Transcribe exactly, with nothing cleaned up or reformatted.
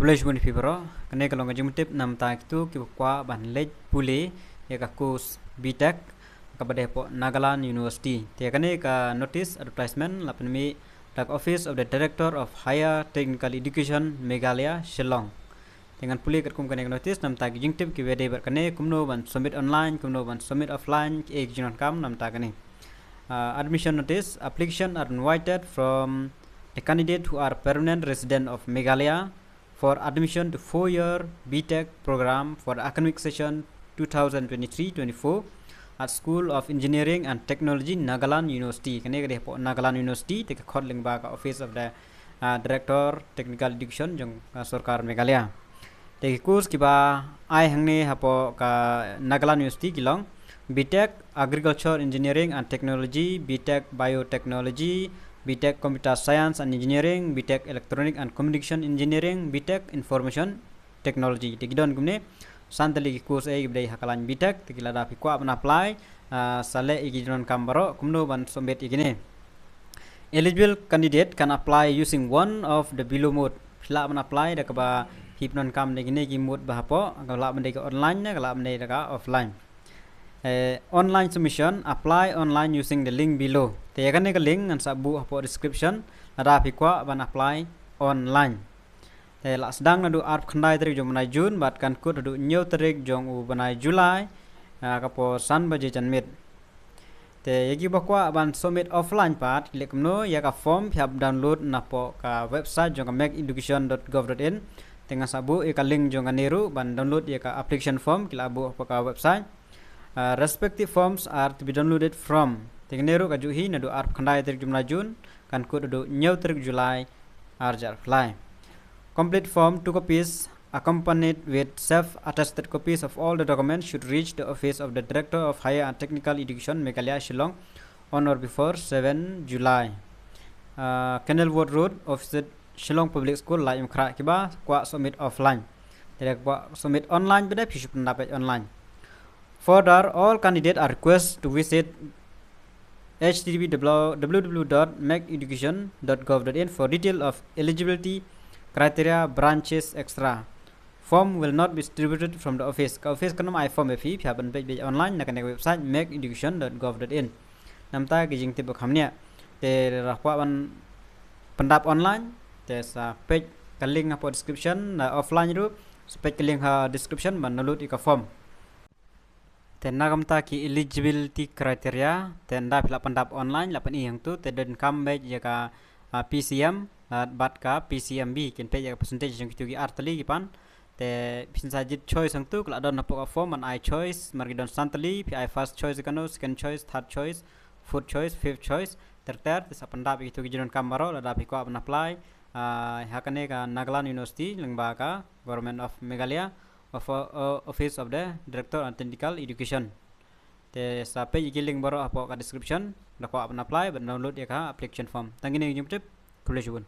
Khublei shibun ïa phi baroh. Kane ka long ka jingtip namar kito kiba kwah ban leit pule ïa ka course B Tech kaba dei hapoh Nagaland University. Te kane ka notice advertisement la pynmih da ka Office of the Director of Higher Technical Education, Meghalaya, Shillong. Te ngan pule katkum kane ka notice namar ki jingtip kiba dei bad kane, kumno ban submit online, kumno ban submit offline, ki ei ki jingdonkam namar kane. Uh, admission notice, application are invited from the candidate who are permanent resident of Meghalaya for admission to four-year B Tech program for the academic session two thousand twenty-three twenty-four at School of Engineering and Technology, Nagaland University. Kane ka dei hapoh Nagaland University, te ka khot lyngba ka Office of the, uh, Director Technical Education jong, uh, sorkar Meghalaya. Te ki course kiba ai hangne hapoh ka Nagaland University ki long B Tech Agriculture Engineering and Technology, B Tech Biotechnology, B Tech Computer Science and Engineering, B Tech Electronic and Communication Engineering, B Tech Information Technology. Te ki don kumne san tylli ki course ei kiba dei ha ka lain B Tech. Te ki lada phi kwah ban apply, ah, sa leh ïa ki jingdonkam baroh, kumno ban submit ïa kine. Eligible candidate can apply using one of the below mode. Phi lah ban apply da kaba phi pyndonkam da kine ki mode ba hapoh, ka lah ban dei ka online ne ka lah ban dei da ka offline. Eh, online submission, apply online using the link below. Te ïa kane ka link ngan sa buh hapoh description lada phi kwah ban apply online. Te la sdang naduh arphew khyndai tarik jong u bnai June bad kan kut haduh hynñiew tarik jong u bnai July, ah, ka por san baje janmiet. Te ïa kiba kwah ban submit offline pat, ki leh kumno, ïa ka form phi hap download napoh ka website jong ka make education dot gov dot in. Te ngan sa buh ïa ka link jong kane ruh ban download ïa ka application form, ki la buh hapoh ka website. Uh, respective forms are to be downloaded from. Te kane ruh ka juh hi naduh arphew khyndai tarik jong u bnai June kan kut haduh hynñiew tarik July ar hajar arphew lai. Complete form, two copies, accompanied with self-attested copies of all the documents, should reach the office of the Director of Higher and Technical Education, Meghalaya, Shillong, on or before seven July. Uh, Kenilworth Road, opposite Shillong Public School, Laitumkhrah. Kiba kwah submit offline. Te kiba kwah submit online pat, phi shu pyndap online. Further, all candidates are requested to visit H T T P W W W dot make education dot gov dot in for detail of eligibility criteria, branches, et cetera. Form will not be distributed from the office. Ka office kan ym ai form ïa phi, phi hap ban peit beit online na kane ka website make education dot gov dot in. Namar ki jingtip ba kham nia. Te lada kwah ban pyndap online, te sa peit ka link hapoh description, na offline ruh sa peit ka link ha description ban download ïa ka form. Te na ka bynta ki eligibility criteria, te ynda phi la pyndap online, la pyni hangtu, te donkam beit ïa ka, ah, P C M, ah, bad ka P C M B, kin peit ïa ka percentage jong kitu ki ar tylli ki pan. Te phin sa jied choice hangtu, ka la don hapoh ka form ban ai choice, mar ki don san tylli, phi ai first choice ïa kano, second choice, third choice, fourth choice, fifth choice, ter ter, te sa pyndap ïa kitu ki jingdonkam baroh, lada phi kwah ban apply, ah, ha kane ka Nagaland University, lyngba ka Government of Meghalaya, of, uh, Office of the Director and Technical Education. Te sa peit ïa ki link baroh hapoh ka description, lada kwah ban apply, ban download ïa ka application form. Tang kine ki jingtip, khublei shibun.